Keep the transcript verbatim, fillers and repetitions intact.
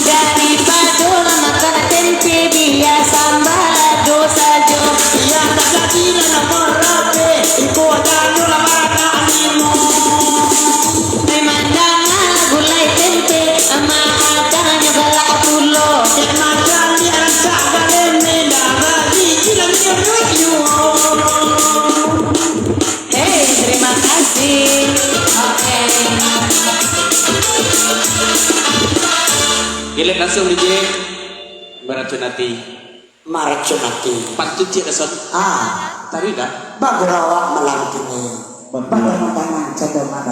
Daripado lah makan tempe, bia sambal ado sajo. Yang tak jadi lah nak marape, iko janyo lah baranak limo. Memang danga lah gulai tempe, makanannyo galak pulo. Cek macam dia rancak galeme, dah bagi cilang nyo. Hei, terima kasih. Oke. Gilek langsung, D J. Maracun ati. Maracun ati. Pantun ciek dah, Son. Ah. Taruih dah. Bagrawak malam kini. Bagrawak. Bagrawak tangan canda malam.